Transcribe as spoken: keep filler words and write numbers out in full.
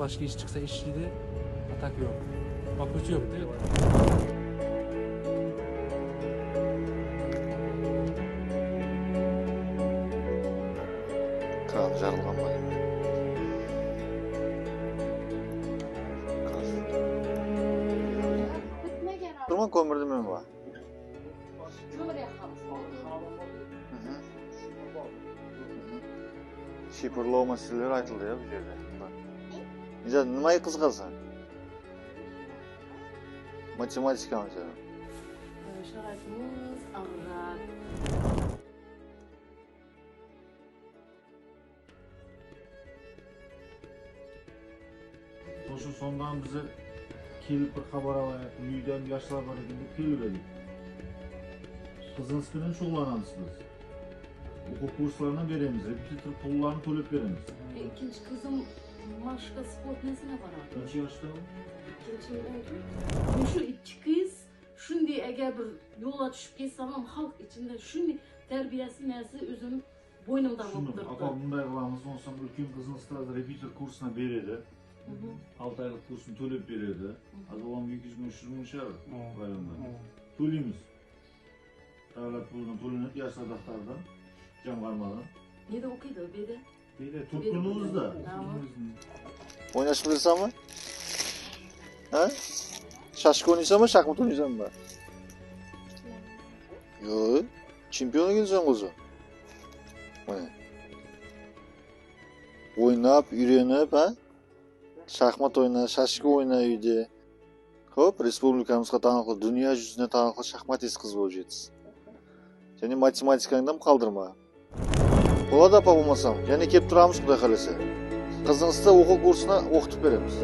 Başka iş çıksa iş deydi. A tak yok. Bak, köşe yok, değil mi? Kran jarılǵan ba? Kran. Turma kómirdi men ba? Kómir yaqqan. Shıypırlaw máseleleri aytıldı ya bul jerde. Nizat, nimaǵa qızıqasań? Matematika máselen. Sharaytımız aǵırıraq. Sol ushın sonnan bize kelip bir xabar alayıq, úyde jaslar bar eken dep kelip edik. Qızıńız benen shuǵıllanamız biz. Oqıw kurslarına beremiz, repetitor pulların tólep beremiz. Ekinshi qızım Mashka sport nesine baradı? Qancha jashta ol? Ekinshi. Shu ikki qız shunday, eger bir jolǵa túsip ketsem, xalıq ishinde shunday tárbiyası nárse ózim boynımda bolıp turıptı. Apa, bunday qılamız, onıń úlken qızıńızdı házir repetitor kursına beredi. Altı aylıq kursın tólep beredi. Házir oǵan eki júz mıń, úsh júz mıń shıǵar rayonda. Tóleymiz. Davlat pulına tólenedi, yas ardaqtardan, jamǵarmadan. Nede oqıydı, bede? Bede, turıp turıńız da. Oynashıp bileseń ma? Ha? Shashka oynaysań ba, shaxmat oynaysań ba? Yoq, chempion ekenseń ǵoy. Mine. Oynap, úyrenip, ha? Shaxmat oyna, shashka oyna úyde. Hop, respublikamızǵa tańlıqlı, dúnya júzine tańlıqlı shaxmatist qız bolıp jetis. Jáne matematikańdı hám qaldırma. Boladı, apa, bolmasam, jáne kelip turamız, Quday qálese. Qızıńızdı oqıw kursına oqıtıp beremiz.